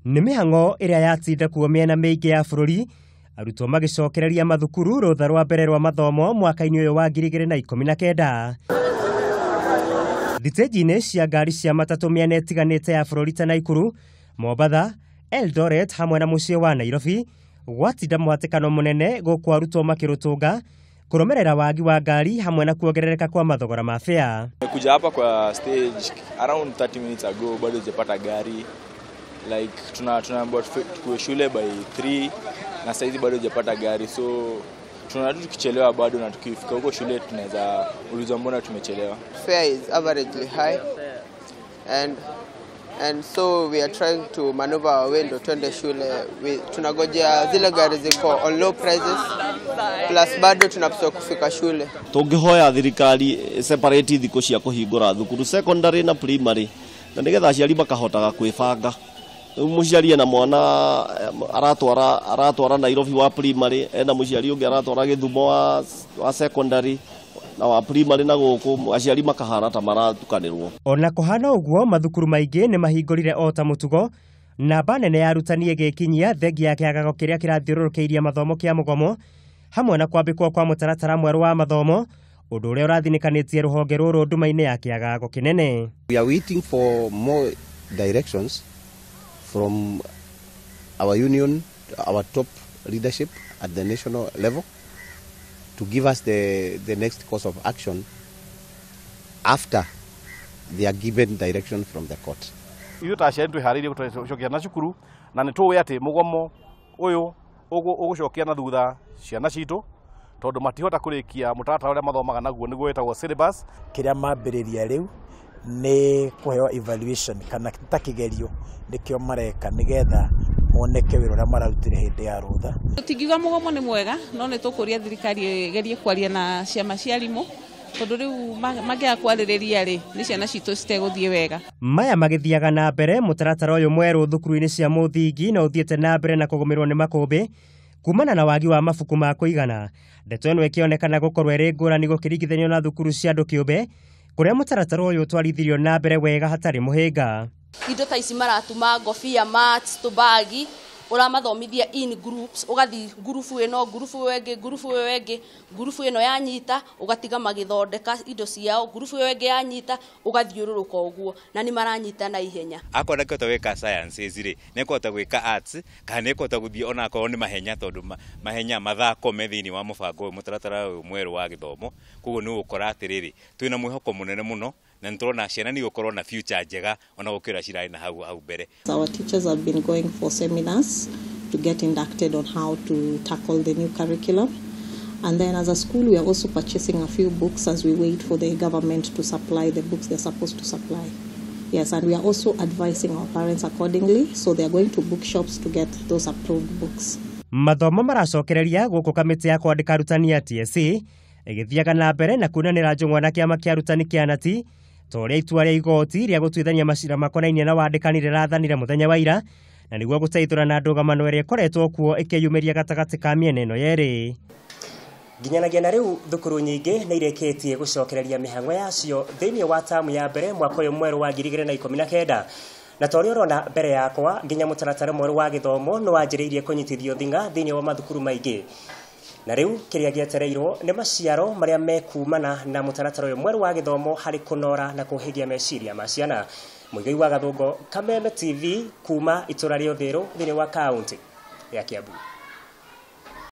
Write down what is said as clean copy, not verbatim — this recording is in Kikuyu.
Nĩ mĩhang'o ĩrĩa yatinda kuo mĩena mĩingĩ ya bũrũri, arutwo magĩcokereria mathukuru rũtha rwa mbere rwa mathomo mwaka-inĩ ũyũ wa 2019. Thitĩnji-inĩ cia ngari cia matatũ mĩena ĩtiganĩte ya bũrũri ta Naikuru, Mombatha, Eldoret hamwe na mũciĩ wa Nairobi, gwatinda mũhatĩkano mũnene gũkũ arutwo makĩrũtũnga kũrũmĩrĩra wagi wa ngari hamwe na kuongerereka kwa mathogora ma fare. Nimekuja hapa kwa stage around 30 minutes ago, bado sijapata gari. Like tunaambiwa tukue shule by 3 na saizi bado sijapata gari, so tunaona tu tukichelewa bado, na tukifika huko shule tunaweza ulizwa mbona tumechelewa. Fare is averagely high and so we are trying to maneuver our way ndo twende shule. Tunagojea zile gari ziko on low prices, plus bado tunapaswa kufika shule. Tũngĩhoya thirikari separate thikũ cia kũhingũra thukuru secondary na primary, na nĩgetha aciari makahotaga kwĩbanga. Rĩu mũciari ena mwana aratwara Nairobi wa primary, ena mũciari ũngĩ aratwara Gĩthumo wa secondary na wa primary, na gũkũ aciari makahana ta maratukanĩrwo. Ona kũhana ũguo, mathukuru maingĩ nĩ mahingũrire o ta mũtugo, namba nene ya arutani ĩgĩkinyia thengia ya kĩagago kĩrĩa kĩrathiũrũrũkĩirie mathomo kĩa mũgomo hamwe na kwambĩkwo kwa mũtaratara mwerũ wa mathomo, ũndũ ũrĩa ũrathinĩkanĩtie rũhonge rũrũ nduma-inĩ ya kĩagago kĩnene. We are waiting for more directions from our union, our top leadership at the national level, to give us the next course of action after they are given direction from the court. Ithuĩ ta aciari twĩharĩirie gũcokia na cukuru, na nĩ tũĩ atĩ mũgomo ũyũ ũgũcokia na thutha ciana citũ, tondũ matihota kũrĩkia mũtaratara ũrĩa mathomaga naguo nĩguo wĩtagwo syllabus. Kĩrĩa mambĩrĩria rĩu nĩ kũheo evaluation kana ta kĩgerio nĩkĩo mareka nĩgetha moneke wĩra ũrĩa mararutire hĩndĩ ya rũtha. Tũtingiuga mũgomo nĩ mwega, no nĩ tũkũria thirikari ĩgerie kwaria na ciama cia arimũ, tondũ rĩu mangĩaga kwarĩrĩria rĩ, nĩ ciana citũ citegũthiĩ wega. Maya magĩthiaga na mbere, mũtaratara ũyũ mwerũ thukuru-inĩ cia mũthingi na ũthiĩte na mbere na kũgũmĩrwo nĩ makũmbĩ kumana na wagi wa mabuku ma kũigana. Ndeto ĩno ĩkĩonekana gũkorwo ĩrĩ ngũrani gũkĩringithanio na thukuru cia andũ kĩũmbe, kũrĩa mũtaratara ũyũ ũtwarithirio na mbere wega hatarĩ mũhĩnga. Indo ta ici maratuma ngobia, mats, tũbagi, ũramathomithia in groups, ũgathiĩ ngurubu ĩno, ngurubu ĩyo ĩngĩ, ngurubu ĩyo ĩngĩ, ngurubu ĩno yanyita, ũgatiga magĩthondeka indo ciao, ngurubu ĩyo ĩngĩ yanyita, ũgathiũrũrũka ũguo, na nĩ maranyita na ihenya. Akorwo ndangĩhota gwĩka sciences rĩ, nĩekũhota gwĩka arts, kana nĩekũhota gũthiĩ ona akorwo nĩ mahenya, tondũ mahenya mathako me thĩinĩ wa mũbango ũyũ, mũtaratara ũyũ mwerũ wa gĩthomo. Koguo nĩ ũgũkora atĩrĩrĩ, twĩna mwĩhoko mũnene mũno, na nĩ tũrona ciana nĩ igũkorwo na future njega ona gũkĩra cirarĩ na hau hau mbere. Our teachers have been going for seminars to get inducted on how to tackle the new curriculum. And then as a school, we are also purchasing a few books as we wait for the government to supply the books they're supposed to supply. Yes, and we are also advising our parents accordingly, so they are going to bookshops to get those approved books. Mathomo maracokereria gũkũ kamĩtĩ ya kwandĩka arutani ya TSC ĩgĩthiaga na mbere na kunanĩra njũng'wa na kĩama kĩa arutani kĩa NAT, ta ũrĩa itua rĩa igoti rĩa gũtuithania macira makonainie na wandĩkani rĩrathanire mũthenya wa ira, na nĩguo gũteithũrana ndũgamano ĩrĩa ĩkoretwo kuo ĩkĩyumĩria gatagatĩ ka mĩena ĩno yerĩ. Nginyanagia na rĩu thukuru nyingĩ nĩ irĩkĩtie gũcokereria mĩhang'o yacio thĩinĩ wa tamu ya mbere mwaka ũyũ mwerũ wa 2019, na ta ũrĩa ũrona mbere yakwa, nginya mũtaratara mwerũ wa gĩthomo nĩ wanjĩrĩirie kũnyitithio thing'a thĩinĩ wa mathukuru maingĩ. Na rĩu kĩrĩa gĩetereirwo nĩ maciaro marĩa mekumana na mũtaratara ũyũ mwerũ wa gĩthomo harĩ kũnora na kũhĩgia meciria ma ciana. Mũigai wa Gathũngo, Kameme TV, kuma itũra rĩa Ũthĩrũ thĩinĩ wa kaũntĩ ya Kiambu.